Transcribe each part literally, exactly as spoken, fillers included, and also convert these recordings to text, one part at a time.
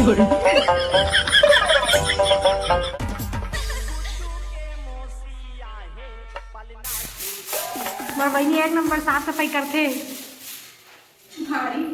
मोर बहिनी एक नंबर साफ सफाई करथे। भारी।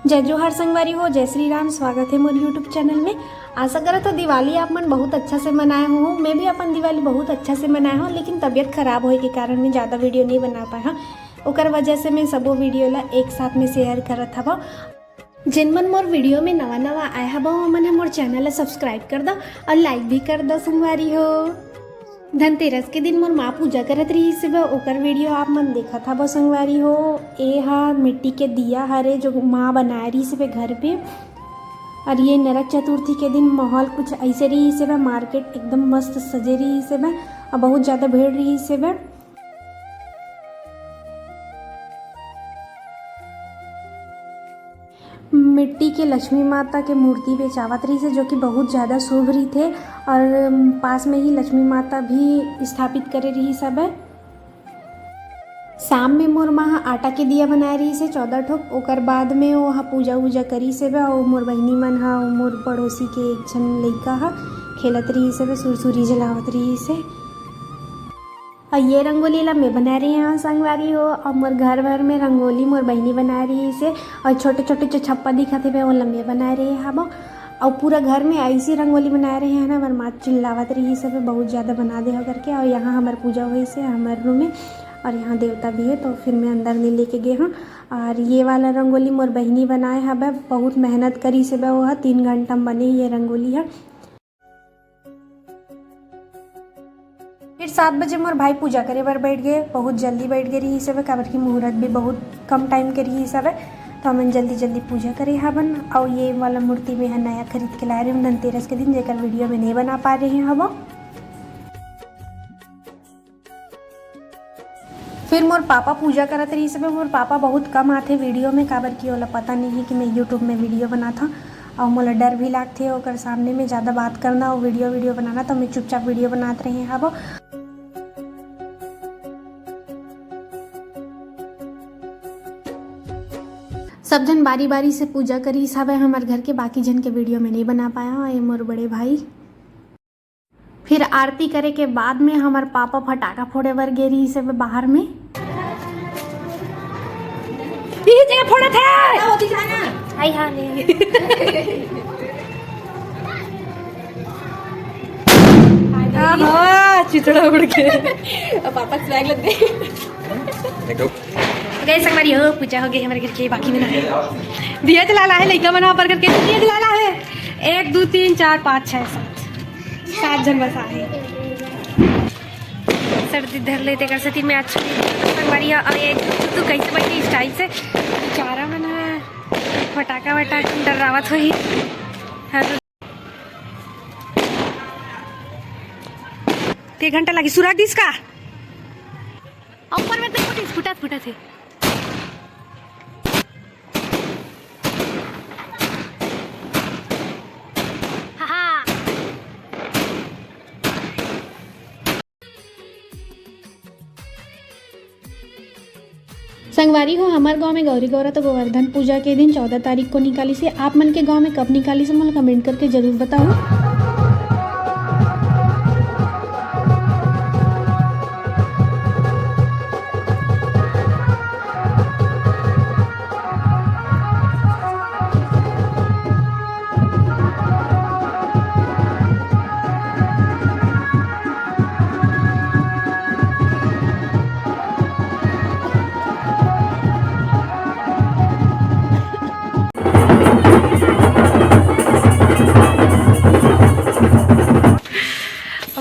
जय जोहार संगवारी हो, जय श्री राम। स्वागत है मोर YouTube चैनल में। आशा करत हो दिवाली आप मन बहुत अच्छा से मनाए हो। मैं भी अपन दिवाली बहुत अच्छा से मनाए हो, लेकिन तबीयत खराब होए के कारण मैं ज़्यादा वीडियो नहीं बना पाए हूँ। ओकर वजह से मैं सबो वीडियो ला एक साथ में शेयर करत हवं। जिन मन मोर वीडियो में नवा नवा आए हवो, ओमन ह मोर चैनल ला सब्सक्राइब कर दो और लाइक भी कर दो संगवारी हो। धनतेरस के दिन मोर माँ पूजा करत रहिस हवय, ओकर वीडियो आप मन देखत हवो संगवारी हो। ए हा मिट्टी के दिया हरे जो माँ बनाए रहिस हवय घर पे। और ये नरक चतुर्थी के दिन माहौल कुछ ऐसे रहिस हवय, मार्केट एकदम मस्त सजे रहिस हवय और बहुत ज़्यादा भीड़ रहिस हवय। मिट्टी के लक्ष्मी माता के मूर्ति बेचावत रहिस हे, जो कि बहुत ज़्यादा शुभ रहिथे। और पास में ही लक्ष्मी माता भी स्थापित करे रहिस हवय। शाम में मोर माँ ह आटा के दिया बनाए रहिस हे चौदह ठोक। ओकर बाद में वो ह पूजा वूजा करिस हवय, अउ मोर बहिनी मन ह, अउ मोर पड़ोसी के एक झन लइका ह खेलत रहिस हवय, सुरसुरी जलावत रहिस हे। अउ ये रंगोली ला मैं बनाए रहे हंव संगवारी हो। अउ मोर घर भर में रंगोली मोर बहिनी बनाए रहिस हे। अउ छोटे-छोटे जो छप्पा दिखत हेवय, ओला मैं बनाए रहे हवं। अउ पूरा घर में ऐसी रंगोली बनाए रहे हन, हमर माँ चिल्लावत रहिस हवय, "बहुत ज्यादा बना दे हो," करके। अउ यहाँ हमर पूजा होइस हे, हमर रूम में, अउ यहाँ देवता भी हे, तो फिर मैं अंदर नहीं लेके गे हंव। अउ ये वाला रंगोली मोर बहिनी बनाए हवय, बहुत मेहनत करिस हवय, वो ह तीन घंटा में बने ये रंगोली ह। फिर सात बजे मोर भाई पूजा करे बर बैठ गे। बहुत जल्दी बैठ गे रहिस हवय, काबर कि मुहूर्त भी बहुत कम टाइम के रहिस हवय, तो हमन जल्दी जल्दी पूजा करे हवन। अउ ये वाला मूर्ति में ह नया खरीद के लाए रहे हूँ धनतेरस के दिन, जेकर वीडियो में नहीं बना पा रहे हवं। फिर मोर पापा पूजा करत रहिस हवय। मोर पापा बहुत कम आथे वीडियो में, काबर कि ओला पता नहीं है कि मैं YouTube में वीडियो बनात हंव, अउ मोला डर भी लागथे ओकर सामने में ज़्यादा बात करना अउ वीडियो, वीडियो बनाना, तो मैं चुपचाप वीडियो बनात रहे हवं। सब झन बारी बारी से पूजा करिस हवय हमर घर के, बाकी झन के वीडियो में नहीं बना पाया हंव। ये मोर बड़े भाई। फिर आरती करे के बाद में हमर पापा फटाका फोड़े बर गे रहिस हे बाहर में। यही जगह फोड़त हे। आई हाँ, नहीं। आहा, चिचड़ा उड़ के। अब पापा स्वैग लग गए। गए संगवारी हो, पूजा हो गई हमारे घर के, बाकी में ना है। दिया जला ला है, लइका मन ह ऊपर करके दिया जला ला है। एक, दो, तीन, चार, पाँच, छः, सात, सात झन बस आहे। सर्दी धर लेते कर सेती मैं अच्छा नहीं संगवारी ह। अउ ये तू कैसे बैठे स्टाइल से, चारा मन ह फटाका वटाका डरावत होही। हाँ, तो के घंटा लगी सुरा दिस का? ऊपर में तो फुटिस, फुटत, फुटत हे। हाँ, हाँ। संगवारी हो, हमर गांव में गौरी गौरा तो गोवर्धन पूजा के दिन चौदह तारीख को निकालिस हे। आप मन के गांव में कब निकालिस हे, मोला कमेंट करके जरूर बताओ।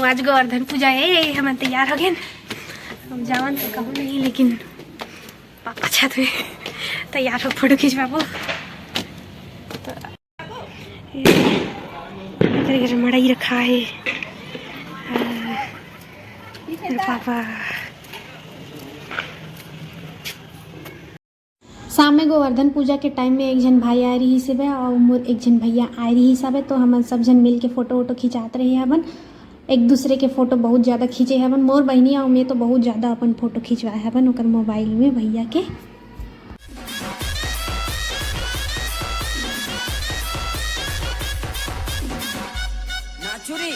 आज गोवर्धन पूजा हे, हमन तैयार हो गए। हम जावन तो कहूँ नहीं, लेकिन पापा छत में तैयार हो, फोटो खिंचवाबो। ये मड़ई रखा है। अरे बाबा। शाम में गोवर्धन पूजा के टाइम में एक झन भाई आए रहिस हवे अउ मोर एक झन भैया आए रहिस हवे, तो हमन सब झन मिल के फोटो वोटो खिंचात रहे हवन। एक दूसरे के फोटो बहुत ज्यादा खींचे हवन। मोर बहिनी अउ मैं तो बहुत ज्यादा अपन फोटो खिंचवाए हवन ओकर मोबाइल में भैया के। नाचुरी।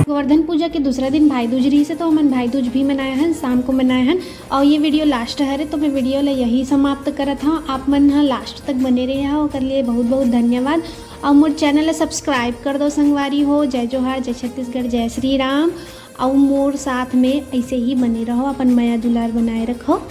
गोवर्धन पूजा के दूसरा दिन भाई दूज रहिस हे, तो हमन भाई दूज भी मनाए हन, शाम को मनाए हन। और ये वीडियो लास्ट हरे, तो मैं वीडियो ला यही समाप्त करत हूँ। आप मन ह लास्ट तक बने रहे हो, ओकर लिए बहुत बहुत धन्यवाद। और मोर चैनल ला सब्सक्राइब कर दो संगवारी हो। जय जोहार, जय छत्तीसगढ़, जय श्री राम। और मोर साथ में ऐसे ही बने रहो, अपन मया दुलार बनाए रखो।